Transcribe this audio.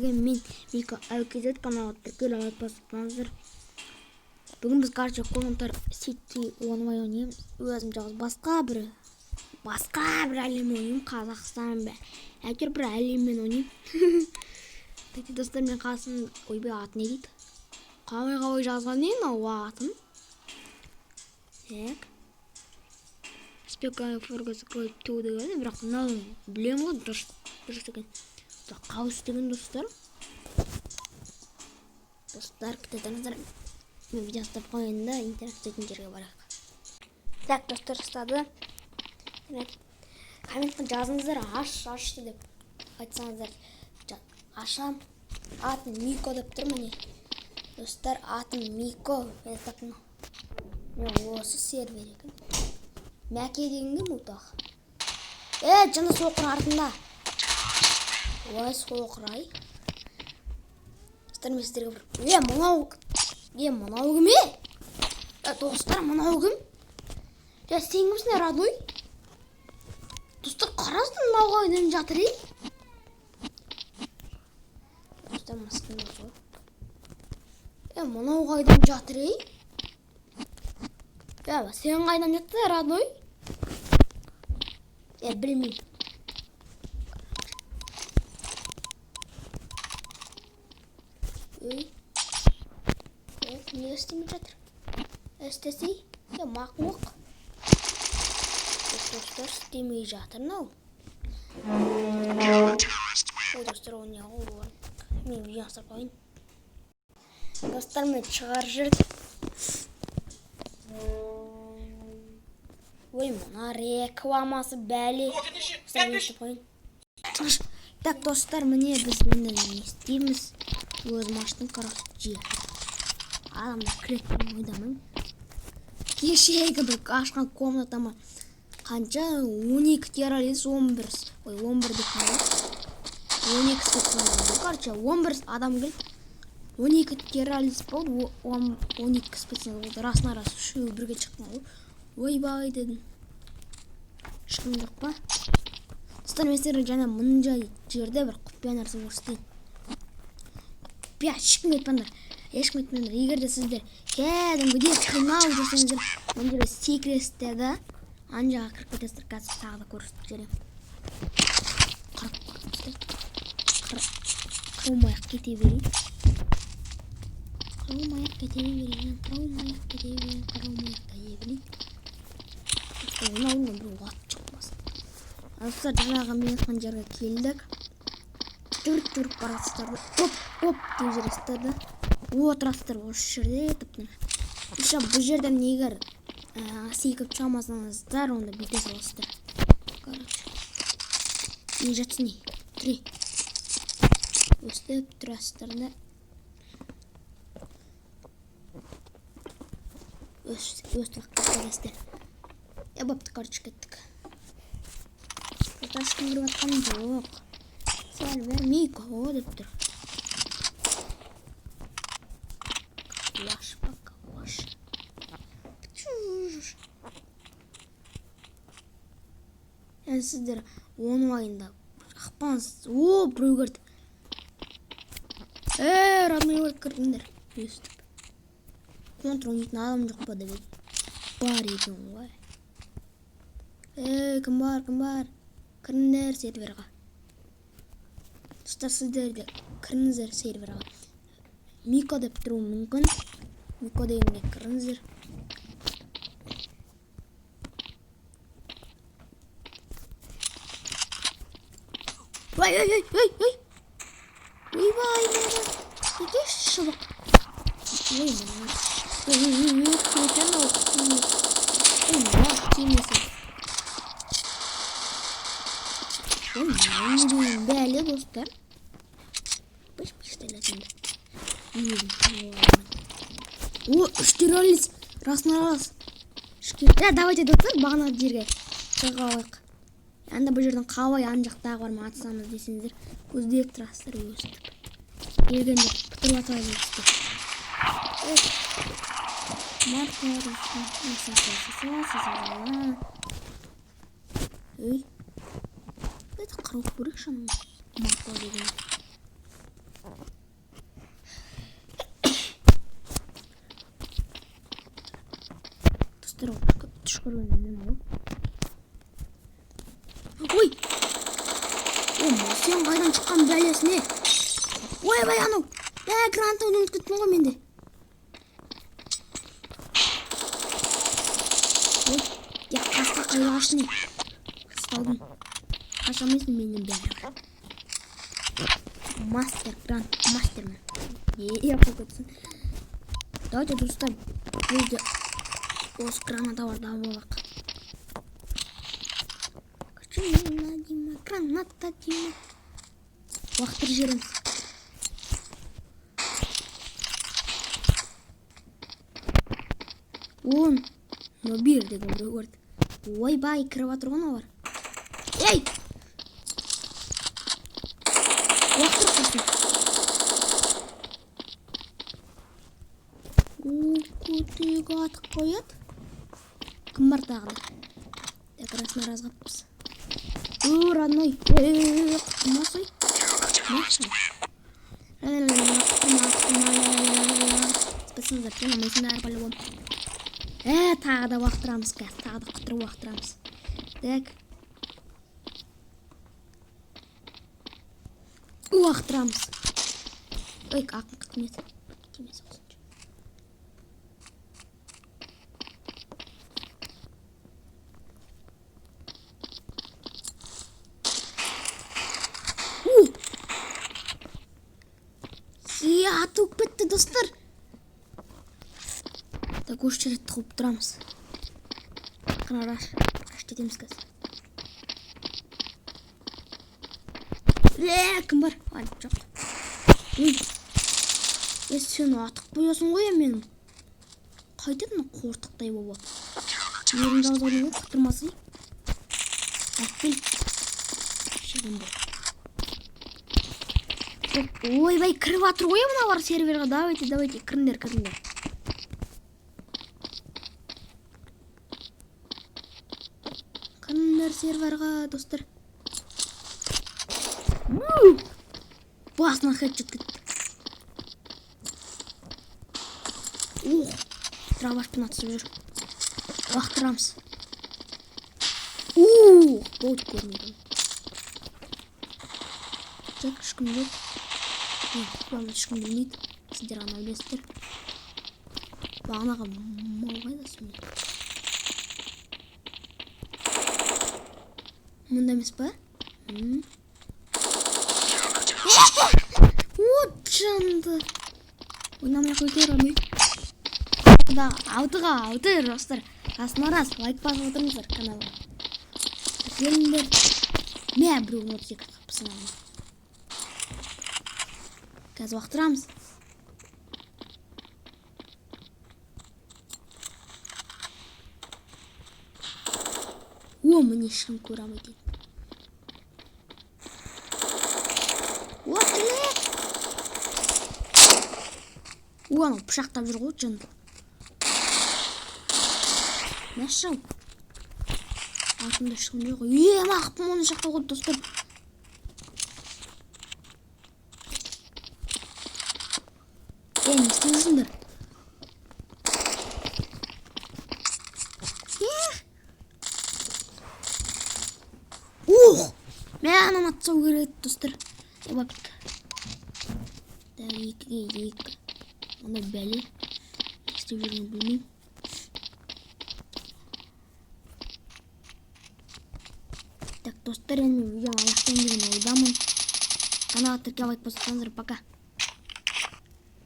Бірге мен Мика LKZ каналы тіркеліп, лайк басып тұрыңыздар. Бүгін біз, короче, Counter City онлайн ойнаймыз. Өзім жалғыз басқа бір әлем ойнаймын, Қазақстан ба. Әйтеуір бір әлеммен ойнаймын. Так, достар, мен қасым, ойбай, аты не дейді? Қалай жазған не мынау атын? Так. Спека форга закроет ту деген, бірақ мынау білемін ғой, дұрыс екен. Қалай істеген, достар? Достар, күте тұрыңыздар. Мен видео ұстап қояйын да, интернет істейтін жерге барайық. Так, достар, ұстады. Комментті жазыңыздар, аш, ашты деп айтсаңыздар, ашам. Атым Мико деп тұр міне. Достар, атым Мико. Так, мынау осы сервер екен. Мәке деген кім ол тағы? Е, жаны соқыр артында. Ой, соқыр ай. Достар, мен сіздерге бір... Е, мынау... Е, мынау кім, е? Е, достар, мынау кім? Е, сен кімсің, родной? Достар, қараңыздар, мынау қайдан жатыр, е? Достар, масканы ғой. Е, мынау қайдан жатыр, ей? Е, сен қайдан жаттың, родной? Е, білмеймін. Ей. Е, неге істемей жатыр? Істесей, е, мақұлық. Достар, істемей жатыр мынау. Ой, достар, ол не ғой? Мен видео ұстап қояйын. Достар, мен шығарып жібердім. Ой, мына рекламасы бәле. Достар, мен ұстап қояйын. Так, достар, міне біз енді не істейміз? Өзім аштым, короче. Адамдар кіреді деген ойдамын. Кешегі бір ашқан комнатама қанша 12 террорист, 11, ой, 11 деп қой. 12 спецназ. Короче, 11 адам келді. 12 террорист болды, 12 спецназ болды. Расына рас үшеуі бірге шыққан ғой. Ойбай дедім. Ешкім жоқ па? Достар, мен сіздерге жаңа мындай жерде бір құпия нәрсе көрсетейін. Құпия, ешкімге айтпаңдар. Ешкімге айтпаңдар. Егер де сіздер кәдімгідей қиналып жүрсеңіздер, мына жерге секіресіздер да, ана жаққа кіріп кетесіздер. Қазір тағы да көрсетіп жіберемін. Қырып қырылмай ақ кете берейін. Қырылмай ақ кете берейін, қырылмай ақ кете берейін, қырылмай ақ кете берейін. Оның алдынан бір от шықпасын. Достар, жаңағы мен айтқан жерге келдік. Жүріп жүріп барасыздар да, оп оп деп жүресіздер да, отырасыздар осы жерде тіпті. Еще бұл жерден егер секіріп шыға алмасаңыздар, онда бүйте саласыздар. Короче, не жатсың, не тұр, өстіп тұрасыздар да, өстіп кетесіздер. Е, бопты, короче, кеттік. Ешкім кіріп жатқан жоқ. Сервер Мико деп тұр. Калаш па, калаш. Енді сіздер онлайнда ықпаңыз. О, біреу кірді. Е, родной, кірдіңдер. Өстіп. Контр ойнайтын адам жоқ па деп едім. Бар екен ғой. Ей, кім бар, кім бар? Кіріңдер серверға. Достар, сіздер де кіріңіздер серверға. Мико деп тұруы мүмкін. Мико дегенге кіріңіздер. Ой, ой, ой, ой, ой. Ойбай, мына. Неге шыбық? Ой, мына. Ой, ой, ой, ой, екен ол. Ой, мына тимесін. Ой, мынау деген бәле, достар. Быш пистолетімді. О, үш террорист. Расына рас. Да, давайте, достар, бағана жерге шыға алайық. Анда бұл жерден қалай ана жақтағы бар ма атысамыз десеңіздер, көздеп тұрасыздар өстіп. Келгенде пытырлатып алайық. Маркер. Ей. Это қырылып көрейікші ананы. Марко деген. Көрген інім ғой. Ой! О, сен қайдан шыққан бәлесіне? Ойбай, анау! Гранатты ұмытып кеттім ғой менде. Ой, я қасқа қайда қаштың? Ұсталдым. Қаша алмайсың менен бәрібір. Мастер, грант, мастермін. Е, қойып. Давайте, достар, бұл да осы гранаталарды алып алайық. Дима, граната, Дима. Лақтырып жібереміз. Он, 01 деген біреу көрді. Ойбай, кіріп жатыр ғой мыналар. Ей! Лақтырып қойсын. Көтегі атып қояды. Кім бар тағы да? Так, расына разғаппыз. О, родной. Құтылмасай. Құтылма, құтылма. Спецназдар, жинамайсыңдар по-любому. Тағы да лақтырамыз қазір. Тағы да құтырып лақтырамыз. Так. Лақтырамыз. Ой, ақын қытмет. Тимес болсыншы. У! Е, атылып кетті, достар. Так, осы жерде тығылып тұрамыз. Қана раш, раш етеміз қазір. Ле, кім бар? А, жоқ. Ой. Е, сен атып қоясың ғой менің. Қайтеді мына қортықтай болып. Ерінді ауызға ғой, құтырмасын. Әкел. Шығын бол. Ойбай, кіріп жатыр ғой мыналар серверға. Давайте, давайте, кіріңдер, кіріңдер. Кіріңдер серверға, достар. Басына хедшот кетті. Ух, дробашпен атысып жүр. Лақтырамыз. Ух, болды, көрмедім. Так, ешкім жоқ. Главное, ешкім білмейді. Сіздер ғана білесіздер. Бағанағы мал қайда сонда? Мұнда емес па? О, жанды. Ойнамай қой родной. Алтыға алты, достар. Расына рас, лайк басып отырыңыздар каналға. Тіркеліңдер. Мә, біреу 32 қапысын алды. Қазір лақтырамыз. О, міне ешкім көре алмайды. О, тіле! О, анау пышақтап жүр ғой, жынды. Мәшшау. Артымда ешкім жоқ. Е, мақпын оны шақтап қойды, достар. Е, не істеп жүрсіңдер? Ух! Мә, ананы атсау керек еді, достар. Бапты. Так, 2-ге 2. Ана бәле. Не істеп жүргенін білмеймін. Так, достар, енді видеоны аяқтаймын деген ойдамын. Каналға тіркеліп лайк бассаңыздар, пока.